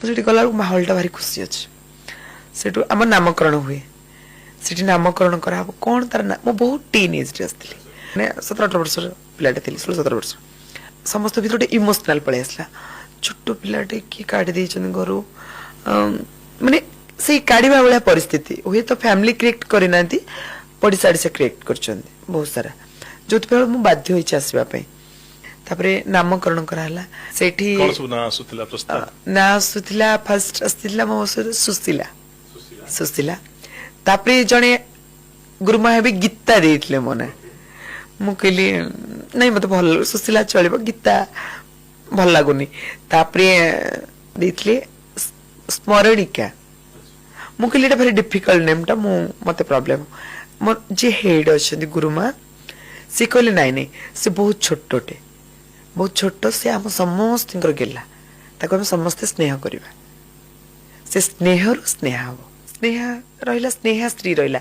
ସେଠି ଗଲାବେଳକୁ ମାହୋଲଟା ଭାରି ଖୁସି ଅଛି। ସେଠୁ ଆମ ନାମକରଣ ହୁଏ। ସେଠି ନାମକରଣ କରାହବ, କଣ ତାର ନା। ମୁଁ ବହୁତ ଟିନ୍ ଏଜ୍ରେ ଆସିଥିଲି, ମାନେ 17-18 ବର୍ଷର ପିଲାଟେ ଥିଲି, 16-17 ବର୍ଷ। ସମସ୍ତ ଭିତରେ ଗୋଟେ ଇମୋସନାଲ ପଳେଇ ଆସିଲା। ଛୋଟ ପିଲାଟେ, କିଏ କାଢି ଦେଇଛନ୍ତି ଘରୁ, ମାନେ ସେଇ କାଢିବା ଭଳିଆ ପରିସ୍ଥିତି। ହୁଏତ ଫ୍ୟାମିଲି କ୍ରିଏଟ୍ କରିନାହାନ୍ତି, ପଡ଼ିଶା ଆଡ଼ିଶା କ୍ରିଏଟ୍ କରିଛନ୍ତି ବହୁତ ସାରା, ଯୋଉଥିପାଇଁ ମୁଁ ବାଧ୍ୟ ହେଇଛି ଆସିବା ପାଇଁ। ତାପରେ ନାମକରଣ କରାହେଲା ସେଇଠି। କଣ ସବୁ ନାଁ ଆସୁଥିଲା ପ୍ରସ୍ତାବ? ନାଁ ଆସୁଥିଲା, ଫାଷ୍ଟ ଆସିଥିଲା ମୋ ସହିତ ସୁଶୀଲା। ସୁଶୀଲା। ତାପରେ ଜଣେ ଗୁରୁମା ହେବେ, ଗୀତା ଦେଇଥିଲେ ମୋ ନାଁ। ମୁଁ କହିଲି, ନାଇଁ, ମତେ ଭଲ ସୁଶୀଲା ଚଳିବ, ଗୀତା ଭଲ ଲାଗୁନି। ତାପରେ ଦେଇଥିଲେ ସ୍ମରଣିକା। ମୁଁ କହିଲି, ଏଇଟା ଭାରି ଡିଫିକଲ୍ଟ ନେମ୍ଟା, ମତେ ପ୍ରୋବ୍ଲେମ। ମୋର ଯିଏ ହେଡ୍ ଅଛନ୍ତି ଗୁରୁମା, ସେ କହିଲେ, ନାଇଁ ନାଇଁ, ସେ ବହୁତ ଛୋଟଟେ, ବହୁତ ଛୋଟ, ସେ ଆମ ସମସ୍ତଙ୍କର ଗେଲା, ତାକୁ ଆମେ ସମସ୍ତେ ସ୍ନେହ କରିବା, ସେ ସ୍ନେହରୁ ସ୍ନେହା ହବ। ସ୍ନେହା ରହିଲା, ସ୍ନେହା ସ୍ତ୍ରୀ ରହିଲା।